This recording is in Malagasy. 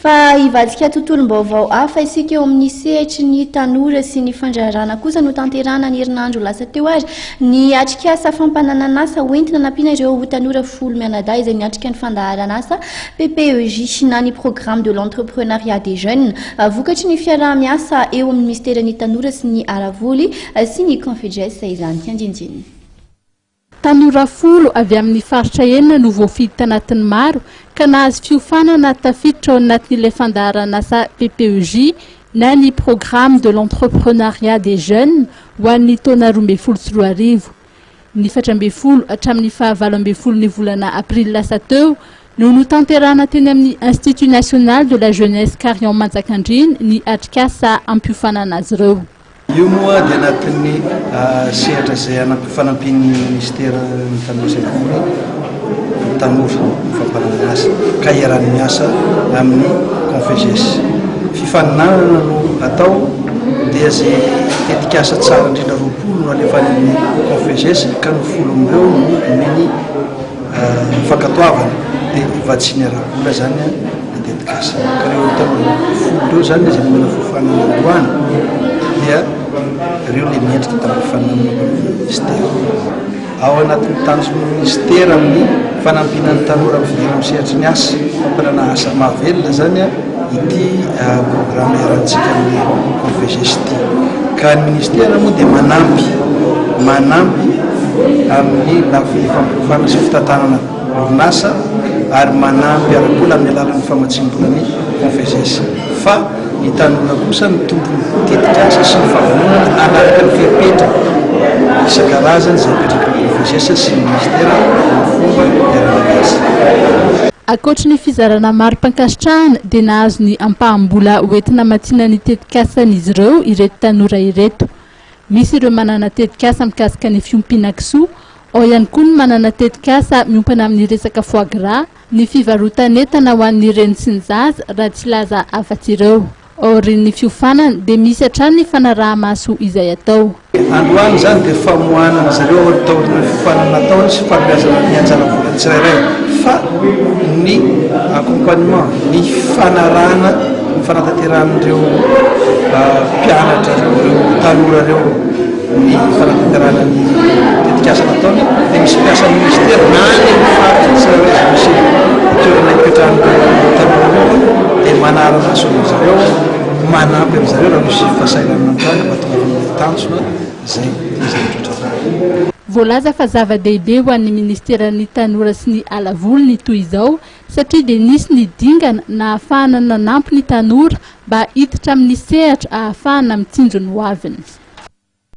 Fa hivadika tontolom-baovao hafa isika eo amin'ny sehatry ny tanora sy ny fandraharahana kosa notanterahana ny herinandro lasa teo ary ny atrikasa fampananan'asa hoentina nampiana ireo tanora 10 mianadahy izay niatrika ny fandaharan'asa PPEJ na ny Programme de l'Entrepreneuriat des Jeunes vokatry ny fiaraha-miasa eo amin'ny minisiteran'ny tanora sy ny ala-voly sy ny Confejes izany. Andinindininy. Tanora 10 avy amin'ny faritra enina no voafidy tanatin'ny maro ka nahazo fiofanana tafiditra ao anatin'ilay fandaharan'asa PPEJ na ny Programme de l'Entrepreneuriat des Jeunes ho an'ny taona 2012. Ny 14 hatramin'ny faha-18 ny volana aprily lasa teo no notanterahana teny amin'ny Institut National de la Jeunesse Carion Manjakandriana ny atrikasa ampiofanana azy ireo. Io moa dia anatin'ny sehatra izay fanampian'ny ministera ny tanora sy vola ny tanora ny fampananana asa ka iarahany miasa amin'ny Confeges. Fifaninanana no atao dia izay tetikasa tsara indrindra 20 no alefa any amin'ny Confeges ka ny 10 amin'ireo no omeny fankatoavana dia vatsiany ara-bola zany ny tetikasa. Ka ireo tanora 10 ireo zany izay nomena fiofanana androany dia ireo le mendrika tamin'ny fifaninanana nampanaovina ministera. Ao anatin'ny tanjon'ny ministera amin'ny fanampiana ny tanora amin'ny fidirana amin'ny sehatry ny asa, fampanana asa mahavelona zany ity programme iarahantsika amin'ny Confeges ity. Ka ny ministera moa dia manampy manampy amin'ny lafiny fampiofana sy fitantanana orinasa ary manampy ara-bola amin'ny alalan'ny famatsiam-bolan'ny Confeges. Fa ny tanora kosa no tompon'ny tetikasa sy ny fahavononana hanaraka ny fepetra isan-karazany izay apetraky ny Confeges sy ny ministera amin'ny fomba iaraha-miasa. Ankoatry ny fizarana mari-pankasitrahana dia nahazo ny ampaham-bola hoentina hamatsiana ny tetikasan'izy ireo ireto tanora ireto. Misy ireo manana tetikasa mikasika ny fiompiana kisoa, ao ihany koa ny manana tetikasa miompana amin'ny resaka foie gras, ny fivarotan'entana ho an'ny reny sy ny zaza raha tsy hilaza afa-tsy ireo. Aorian'ny fiofanana dia misy hatrany ny fanaraha-maso izay atao. Androany izany dia famoahana an-dry zareo taorian'ny fiofanana nataony sy fanomezana ny anjara volany tsirairay fa ny accompagnement, ny fanarahana ny fanatanterahan'ireo mpianatra ireo, ireo tanora ireo ny fanatanterahana ny tetikasa nataony dia misy mpiasan'ny ministera na any amin'ny faritra tsirairay izay misy toerana ipetrahan'ireo tanora ireo dia manara-maso an-dry zareo, manampy an-dry zareo raha misy fahasahiranana mitranga mba hahatongavana amin'ilay tanjona izay tian'izay hotratrarina. Voalaza fa zava-dehibe ho an'ny ministeran'ny tanora sy ny ala voly ny toy izao satria dia nisy ny dingana nahafahana nanampy ny tanora mba hiditra amin'ny sehatra ahafahana mitsinjo ny hoaviny.